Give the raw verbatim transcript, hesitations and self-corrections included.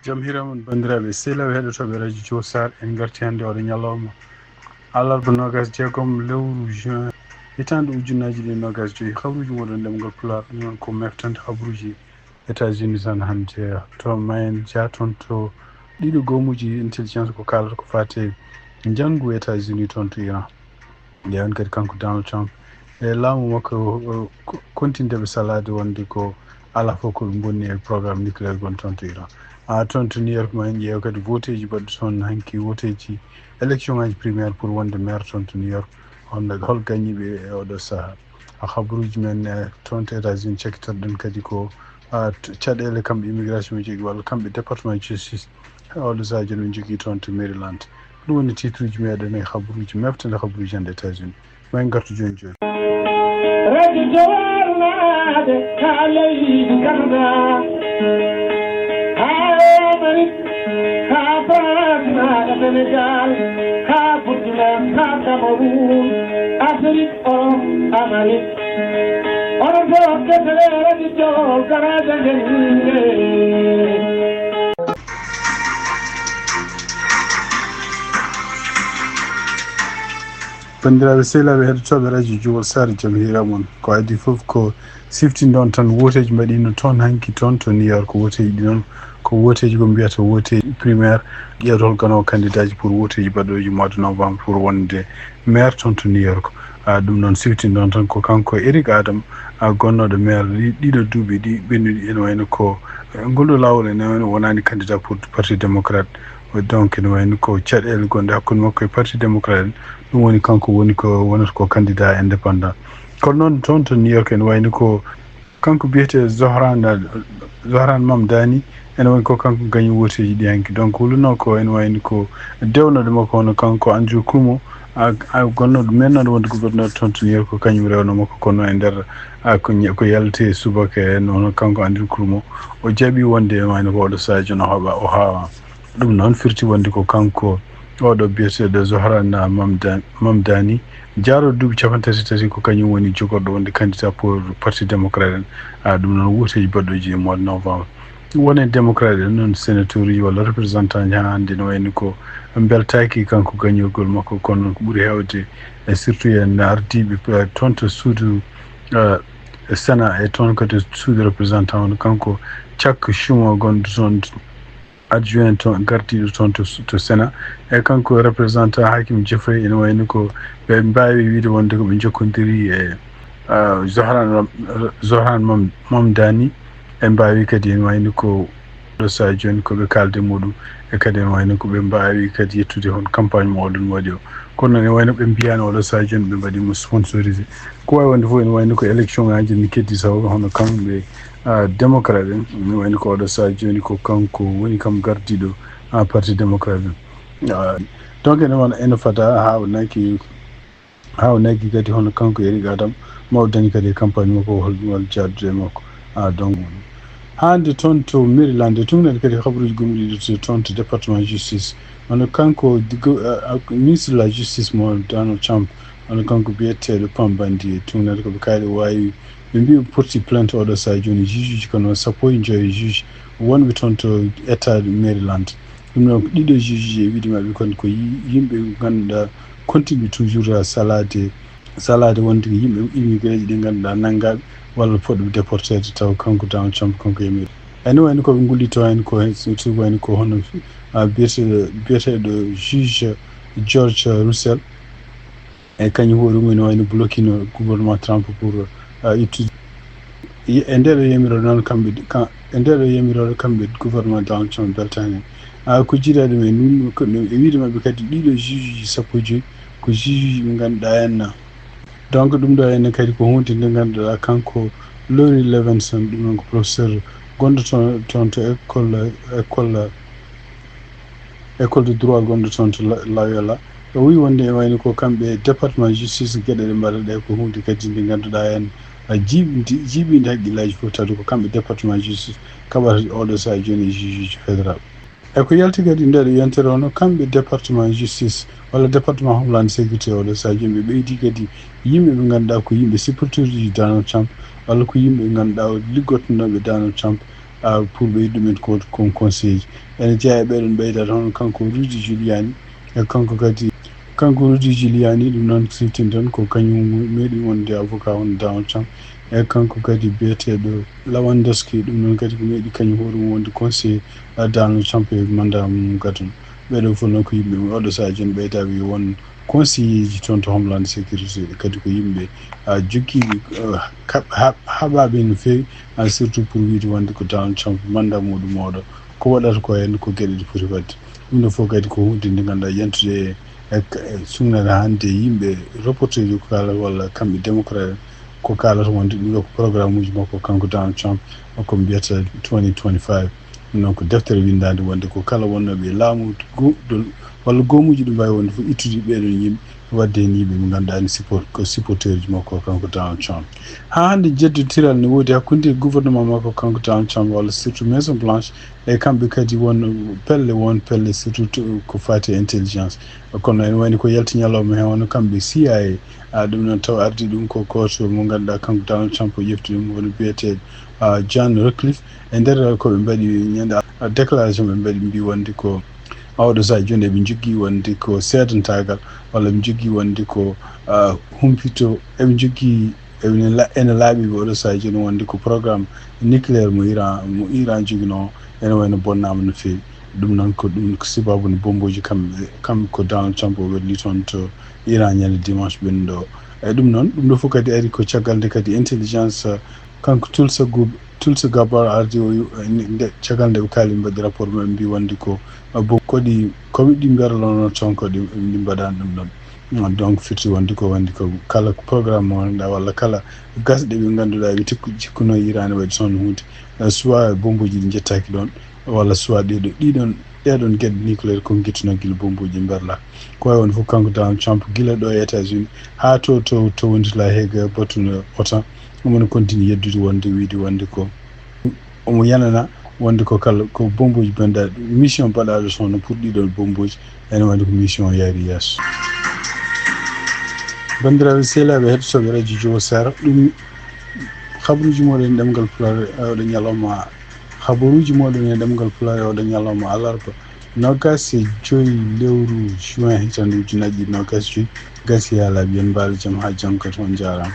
Jam hiiran mon, banndiraaɓe sehilaaɓe heɗotooɓe Radio Jowol Sare. En ngarti hannde oɗo ñalawma alarba noogas jeegom lewru juin, hitaande ujunnaaji ɗiɗi e noogas joyi. Habruuji moɗon ɗemngal Pulaar, ɗum noon ko meftande habruuji États-Unis tan hannde. To ma en njah toon to ɗiɗo goomuuji intelligence ko kaalata ko faati e njanngu États-Unis toon to Iran. Ƴeewen kadi kanko Donald Trump e laamu makko, o, o, ko, kontindeɓe salaade wonde ko alaa fof ko ɓe mbonni e programme nucléaire gon toon to Iran. A toon to New York ma en ƴeew kadi voteeji baɗɗo toon hanki, voteeji élection ngaji primaire pour wonde maire toon to New York. Honno, hol gañiiɓe e oɗo sahaa? A habruuji men e toon to États-Unis cakkitorɗen kadi ko, a, t-, caɗeele kamɓe immigration jogii walla kamɓe département justice. Oɗo sahaa jooni min jogii toon to Maryland. Ɗum woni titre uji meɗen e habruuji, meftande habruuji hannde États-Unis. Ma en ngartu jooni jooni. Radio Jowol naade ka leydi Canada, haa Amérique, haa France, haa Sénégal, haa Burkina, haa Cameroun, Afrique, Europe, Amérique. Onon fof kettore Radio Jowol garaaji nder yimɓe. Banndiraaɓe sehilaaɓe heɗotooɓe Radio Jowol Sare, jam hiira mon. Ko adii fof ko siftindon tan, woteeji mbaɗiino toon hanki toon to New York. Woteeji ɗi noon ko woteeji ko mbiyata woteeji primaire, ƴeewtol gano kandidaaji pour woteeji baɗɗooji mois de novembre pour wonde maire toon to New York. A, ɗum noon siftindon tan ko kanko Eric Adams, a, gonnooɗo maire ɗi, ɗiɗo duuɓi ɗi ɓennuɗi, ene wayno ko, e, ngol ɗo laawol ene wayno wonaani candidat pour parti démocrate. Donc ene wayno ko caɗeele gonɗe hakkunde makko e parti démocrate en, ɗum woni kanko woni ko wonata ko candidat indépendant. Kono noon toon to New York ene wayno ko kanko biyetee Zohran, Zohran Mamdani, ene woni ko kanko gañi woteeji ɗi hanki. Donc wuluno ko ene wayno ko dewnoɗo makko hono kanko Andrew Cuomo, a, a gonnooɗo mennooɗo wonde gouverneur toon to New York, ko kañum rewno makko, kono e nder, a, ko ña-, ko yalti e subaka en, hono kanko Andrew Cuomo, o jaɓi wonde ene wayno ko oɗo sahaa jooni o haɓa, o haawa. Ɗum noon firti wonde ko kanko oɗo biyeteeɗo Zohran Mamda-, Mamdani, jaaroo duuɓi cappanɗe tati tati, ko kañum woni jogorɗo wonde candidat pour parti démocrate en. A, ɗum noon woteeji baɗɗooji e mois de novembre. Wonande démocrate en noon, sénateur uji walla représentant ji haa hannde ne wayno ko mbeltaaki kanko gañorgol makko, kono noon ko ɓuri heewde e surtout en ardiiɓe pe-, toon to suudu, eh, Sénat e toon kadi suudu représentant on, kanko Chuck Schumer gonɗo toon adjoint to, gardiiɗo toon to, to Sénat, e kanko représentant Hakeem Jeffrey, ene wayno ko ɓe mbaawi wiide wonde ko ɓe njokkondirii e, ah, Zohran Ram-, Zohran Mam-, Mamdani, en mbaawi kadi ene wayno ko ɗo sahaa jooni ko ɓe kaalde muɗum, e kadi ene wayno ko ɓe mbaawi kadi yettude hon campagne mo oɗon waɗi o. Kono noon ene wayno ɓe mbiyaani oɗo sahaa jooni ɓe mbaɗii mo sponsorisé. Ko waawi wonde fof ene wayno ko élection ngaji ne keddi taw hono kamɓe, ah, démocrate en, ene wayno ko oɗo sahaa jooni ko kanko woni kam gardiiɗo, ah, parti démocrate en. Ah, donc ene wona ene fada haa o naki, haa o naggi kadi hono kanko Eric Adams, ma o dañi kadi e campagne makko o hol ɗum walla jaddude e makko. Ah, donc, hannde toon to Maryland, e tun nani kadi habruuji gomɗiiɗi to, toon to département justice. Hono kanko digo-, ah, ah, ministre de la justice mo Donald Trump, hono kanko biyeteeɗo Pam Bondi, e tun nani ko ɓe kaali waawi, ɓe mbii ɓe porti plainte oɗo sahaa jooni juge uji kono sappo e joyo juge wonɓe toon to état de Maryland. Ɗum noon ko ɗiɗo juge e wiide maɓɓe kon ko yi-, yimɓe ngannduɗaa continue toujours salaade, salaade wonde ko yimɓe immigré ji ɗi ngannduɗaa nanngaaɓe walla poɗɗo déporté taw kanko Donald Trump kanko yamiri. Ene wayno ko ɓe ngullito heen ko heen surtout wayno ko hono, ah, biyeteeɗo, biyeteeɗo juge George Russell. E kañum hoore mum ene wayno bloquino gouvernement Trump pour, ah, ittude. E, e nde ɗo yamiroore noon kamɓe, ka-, e nde ɗo yamiroore kamɓe gouvernement Donald Trump beltaani. Ah, ko jiidaa ɗum e nun, ko, e wiide maɓɓe kadi ɗiɗo juge uji sappo e joyi ko juge uji ɓe ngannduɗaa en na. Donc ɗum ɗo ene kadi ko huunde nde ngannduɗaa kanko Lori Levinson, ɗum noon ko professeur gonɗo toon, toon to école, école, école de droit gonɗo toon to La-, Loyola. O wii wonde e wayno ko kamɓe département justice geɗe ɗe mbaɗa ɗe ko huunde kadi nde ngannduɗaa en a jiiɓi-, jiiɓiinde hakkillaaji fof tawde ko kamɓe département justice kaɓata oɗo sahaa jooni e juge uji fédéral. E ko yalti kadi nde ɗo yontere hono kamɓe département justice walla département homeland sécurité oɗo sahaa jooni ɓe ɓeydi kadi yimɓe ɓe ngannduɗaa ko yimɓe supporteruji Donald Trump walla ko yimɓe ɓe ngannduɗaa liggotnooɓe Donald Trump Pour ɓeydu ɗumen ko kon conseil ji ene jeyaa e ɓeɗon ɓeydata hono kanko Rudy Giuliani e kanko kadi kanko Rudy Giuliani. Ɗum noon siftinten ko kañum meeɗi wonde avocat on Donald Trump e kanko kadi biyeteeɗo Lewandowski. Ɗum noon kadi ko meeɗi kañum hoore mum wonde conseil Donald Trump e mandat mum gadon. Ɓeɗo fof noon ko yimɓe oɗo saha joni ɓeydaɓe yo won conseiller ji toon to Homeland Security kadi ko yimɓe joggiiɓe haɓaaɓe no feewi, surtout pour wiide wonde ko Donald Trump mandat muɗum oɗo ko waɗata ko heen ko geɗe ɗe foti waɗde. Ɗum ɗo fof kadi ko hunde nde ngannduɗaa yentude e sunnata hannde yimɓe reporter ji ko kala walla kamɓe démocrate ko kalata wonde ɗum ɗo ko programme uji makko kanko Donald Trump ko mbiyata twenty twenty-five. Ɗum noon ko deftere winndaande wonde ko kala wonnooɓe e laamu walla goomuuji ɗi mbaawi wonde fof ittude ɓeeɗon yimɓe waɗde heen yimɓe ɓe ngannduɗaa ne support ko supporteur ji makko kanko Donald Trump. Haa hannde jeddotiral ne woodi hakkunde gouvernement makko kanko Donald Trump walla surtout Maison Blanche e kamɓe kadi won pelle won pelle surtout ko faati e intelligence. Kono ene wayni ko yalti ñalawma heen wano kamɓe C I A a ɗum noon taw ardi ɗum ko gooto mo ngannduɗaa kanko Donald Trump o ƴefti ɗum woni biyeteeɗo John Ratcliffe. E nder ko ɓe mbaɗi ñande déclaration ɓe mbaɗi mbi wonde ko oɗo saha jooni eɓe njogii wonde ko seedantaagal walla ɓe njogii wonde ko humpito eɓe njogii ene laaɓi ɓe oɗo saha jooni wonde ko programme nucléaire mo Iran mo Iran joginoo ene wayno bonnaama no feewi. Ɗum noon ko ɗum ko sababu no bombooji kamɓe kam ko Donald Trump o werli toon to Iran ñande dimanche ɓennuɗo. E ɗum noon ɗum ɗo fof kadi ari ko caggal nde kadi intelligence kanko Tulsa Gub Tulsa Gabbard ardi o nde caggal nde ɓe kaali mbaɗi rapport maɓɓe mbi wonde ko bon koɗi koɓe ɗi mberlono toon ko ɗi mbaɗani ɗum ɗon. Donc firti wonde ko wonde ko kala programme mo wonɗa walla kala gasɗe ɓe ngannduɗaa ɓe tikku cikkuno Iran waɗi toon hunde soit bomboji ɗi njettaki ɗon walla soit ɗiɗo ɗiɗon ɗeɗon geɗe nucléaire ko gittuno gila bomboji mberla. Ko wawi wonde fof kanko Donald Trump gila ɗo e États-Unis haa to to to wonti la Hague bottuno otan omo no continue yeddude wonde wiide wonde ko omo yanana wonde ko kala ko bomboji benda mission baɗaɗo sono pour ɗiɗon bomboji ene wonde ko mission yaari yeeso. Bandiraɓe sehlaɓe heɗotoɓe radio Jowo Sara ɗum habaruji moɗon ɗemgal pulaar oɗo ñalawma habaruji moɗon e ɗemgal pulaar oɗo ñalawma alarba nogas e joyi lewru juin hitande ujunnaji ɗiɗi nogas joyi gasi haa laaɓi en mbaali jam haa janngo kadi on njaaraama.